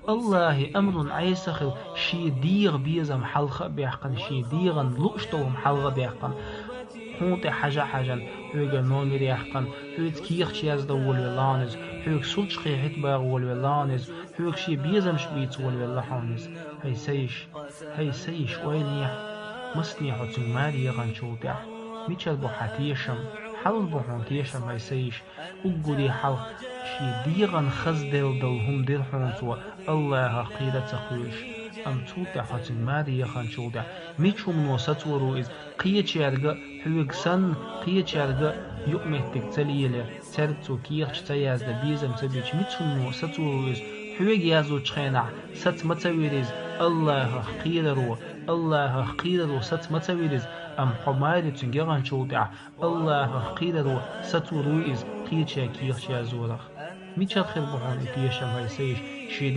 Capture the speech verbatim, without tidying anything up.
Аллахьи амрун Ӏеса хила, шен дегӀан безам хьалха а баьккхина, шен дегӀан лууш долу хӀума хьалха а баьккхина. Хьуна тӀе хьажа а хьажна, хьоьгара номер яьккхина, хьоьца кехаташ яздан волавелла хьуна иза, хьоьга сурташ хьехийта багӀа волавелла хьуна иза, хьоьга шен безамаш бийца волавелла хьуна иза. ХӀай са йиша, хӀай са йиша, ойла ехьа, масане хьо цуьнга маре яханчул тӀаьхьа. Мичара бу хьан тешам? Хьалха бу хьуна тешам, хӀай са йиша. Уггаре хьалха шен дегӀан хазделла долу хӀума дира хьуна цо, Аллахьах кхера а ца кхоьруш. Амма цул тӀаьхьа хьо цуьнга маре яханчул тӀаьхьа, мича хӀумано сацор ву иза, кхечаьрга а, хьоьга санна, кхечаьрга а юкъаметтиг ца лелаяр, цаьрга цо кехаташ ца яздан, безам ца бича, мича хӀумано сацор ву иза, хьоьга яздечу хенахь саца ма ца вира иза, Аллахьах кхераро, Аллахьах кхераро саца ма ца вира иза, амма хьо маре цуьнга яханчул тӀаьхьа, Аллахьах кхераро сацор ву иза, кхечаьрга кехаташ яздорах. Мичара хир бу хьуна и тешам, хӀай са йиша, шен